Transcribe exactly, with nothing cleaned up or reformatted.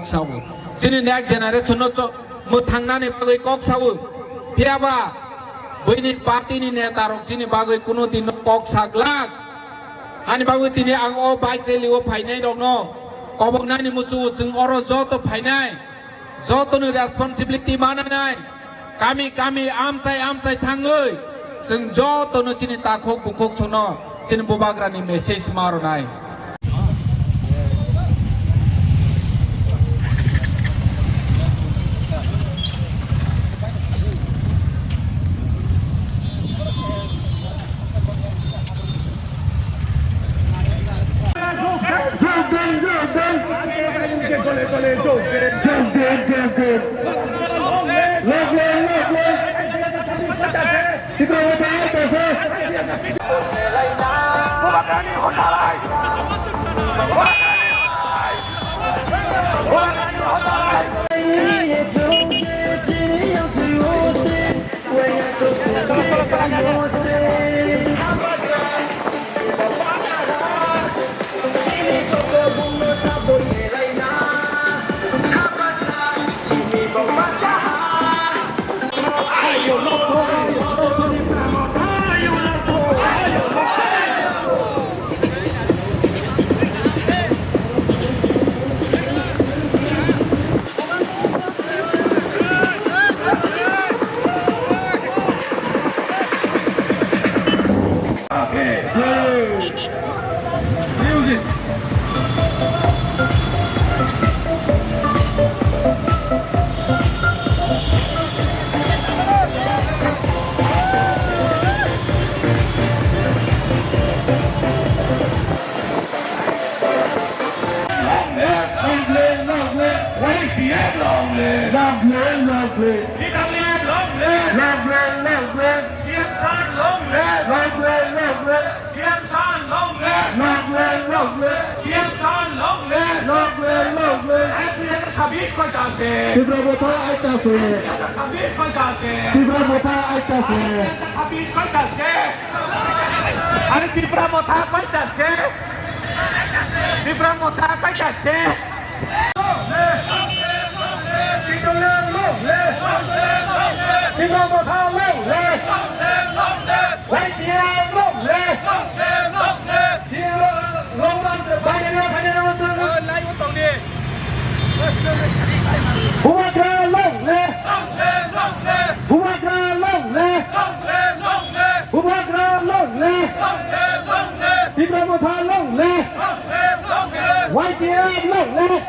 Sao. Chini next generation no cho-, mwthangnani bagwi kok sao. Phiyaba buini party ni neta rok chini bagwi kuno din no kok saglak. Ani bagwi tini ang o bike rally o phainai rok no koboknani muchungo chwng oro joto phainai. Joto ni responsibility mananai. Kami kami amchai amchai thangwi chwng jotono chini takhuk bukhuk sono chini bubagrani message ma rwnai. Long live, long live, long live. Y P F long live. Long live, long live. T W F long live. Long live, long live. C M San long live. Long live, long live. C M San long live. Long live, long live. C M San long live. Long live, long live. এক দুই হাজার ছাব্বিশ কয়টা আছে? ত্রিপুরা মথা আইতাছে। ছাব্বিশ কয়টা আছে? ত্রিপুরা মথা আইতাছে। ছাব্বিশ কয়টা আছে? আরে ত্রিপুরা মথা কয়টা আছে? ত্রিপুরা মথা কয়টা আছে? ত্রিপুরা মথা long live! Y P F long live! Bubagra long live! Bubagra long live! Bubagra long live! Tipra Motha long live! Y P F long live!